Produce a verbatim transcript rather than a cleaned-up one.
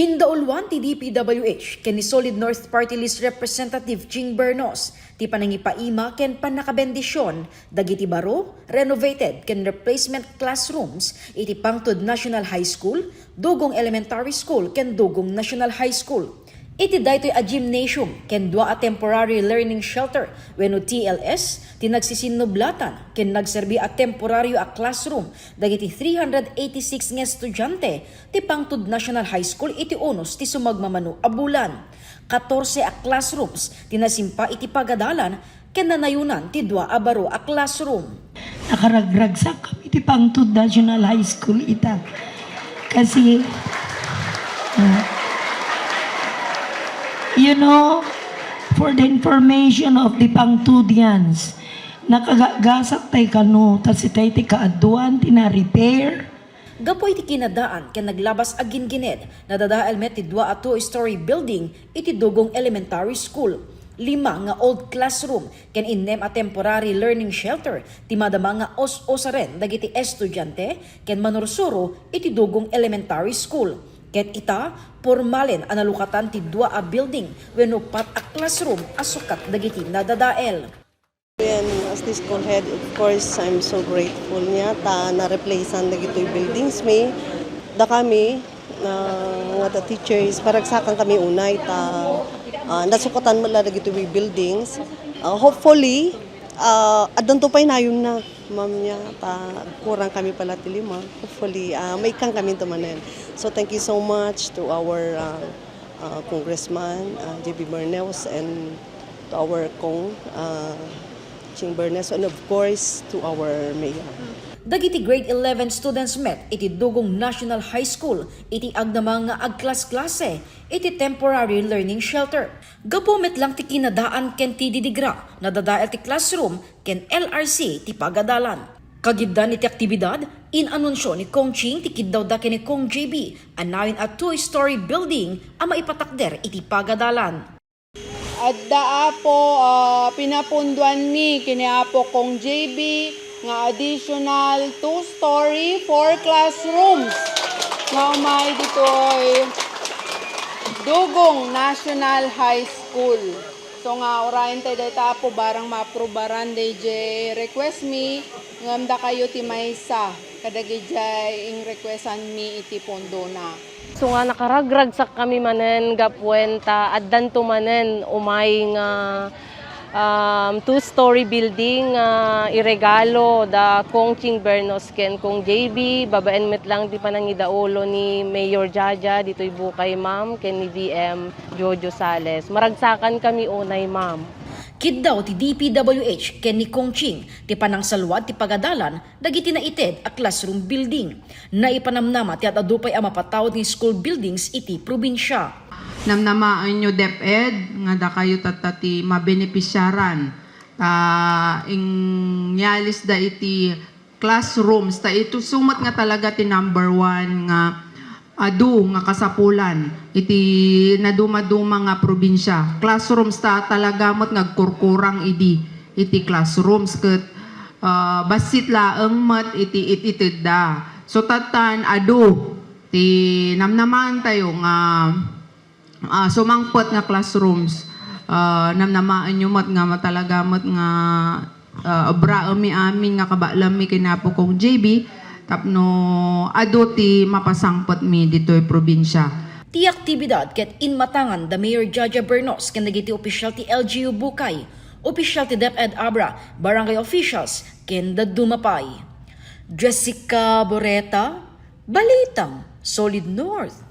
Indauluan ti D P W H ken ni Solid North Party List Representative Ching Bernos ti panangipaima ken pannakabendision dagiti baro, renovated ken replacement classrooms iti Pangtod National High School, Dugong Elementary School ken Dugong National High School. Iti daytoy a gymnasium ken dua a temporary learning shelter wenno T L S ti nagsisinnublatan ken nagserbi a temporario a classroom dagiti three hundred eighty-six nga estudiante ti Pangtod National High School iti unos ti sumagmamano a bulan. Katorse a classrooms ti nasimpa iti pagadalan ken nanayonan ti dua a baro a classroom. Nakaragragsak kami ti Pangtod National High School ita. Kasi, uh, you know, for the information of the Pangtudians, nakagagasak tay kano, ta sitay ti kaaduan ti na-repair. Gapu iti kinadaan ken naglabas a gingined, nadadael met ti dua a two-story building iti Dugong Elementary School, lima nga old classroom ken innem a temporary learning shelter ti madama nga us-usaren dagiti estudiante ken manursuro iti Dugong Elementary School. Ket ita, pormalen a nalukatan ti dua a building wenno pat a classroom a sukat dagiti nadadael. And as the school head, of course, I'm so grateful niya ta na-replacean dagitoy buildings mi. Dakami, ah, nga ta teachers, paragsakan kami unay ta, ah, nasukatan met la dagitoy buildings. Ah, hopefully, ah, addanto pay nayon na, ma'am, niya, ta kurang kami pala ti lima. Hopefully, ah, maikkan kami to manen. So, thank you so much to our, ah, uh, Congressman, uh, J B Bernos, and to our Cong, uh, Ching Bernos, and of course, to our Mayor. Dagiti grade eleven students met iti Dugong National High School iti agnama nga agklas-klase iti temporary learning shelter. Gapu met lang ti kinadaan ken ti didigra, nadadael ti classroom ken L R C ti pagadalan. Kagiddan iti aktibidad, in-anunsio ni Cong Ching ti kiddawda ken ni Cong J B a nayon a two-story building a maipatakder iti pagadalan. Adda, Apo, ah, pinapunduanmi ken ni Apo Cong J B nga additional two-story, four classrooms nga umay ditoy Dugong National High School. So nga, urayen tayo dayta, Apo, barang maaprubaran dayjay request mi, ngem dakayo ti maysa kadagijay in-requestan mi iti pondona. So nga, nakaragragsak kami manen gapuen ta addanto manen umay nga, um, two-story building nga iregalo da Cong Ching Bernos ken Cong J B, babaen met lang ti panangidaulo ni Mayor Jaja ditoy bukay, ma'am, ken ni V M Jojo Sales. Maragsakan kami unay, ma'am. Kiddaw ti D P W H ken ni Cong Ching ti panangsaluad ti pagadalan dagiti naited a classroom building. Naipanamnama ti ad-adu pay a mapataud nga school buildings iti probinsia. Namnamaenyo, DepEd, nga dakayo tatta ti mabenepisiaran ta ingngalis da iti classrooms, ta ito sumet nga talaga ti number one nga adu nga kasapulan iti nadumaduma nga probinsia. Classrooms ta talaga met nga agkurkurang idi iti classrooms ket, ah, bassit laeng met iti it-itedda. So, tattan, adu ti namnamaentayo nga ah, sumangpet nga classrooms. Ah, namnamaenyo met nga matalaga met nga, ah, obraenmi amin nga kabaelanmi ken ni Apo Cong J B tapno adu ti mapasangpetmi ditoy probinsia. Ti aktibidad ket inmatangan da Mayor Jaja Bernos ken dagiti opisyal ti L G U Bukay, opisyal ti DepEd Abra, barangay officials, ken dadduma pay. Jessica Boreta, Balitang Solid North.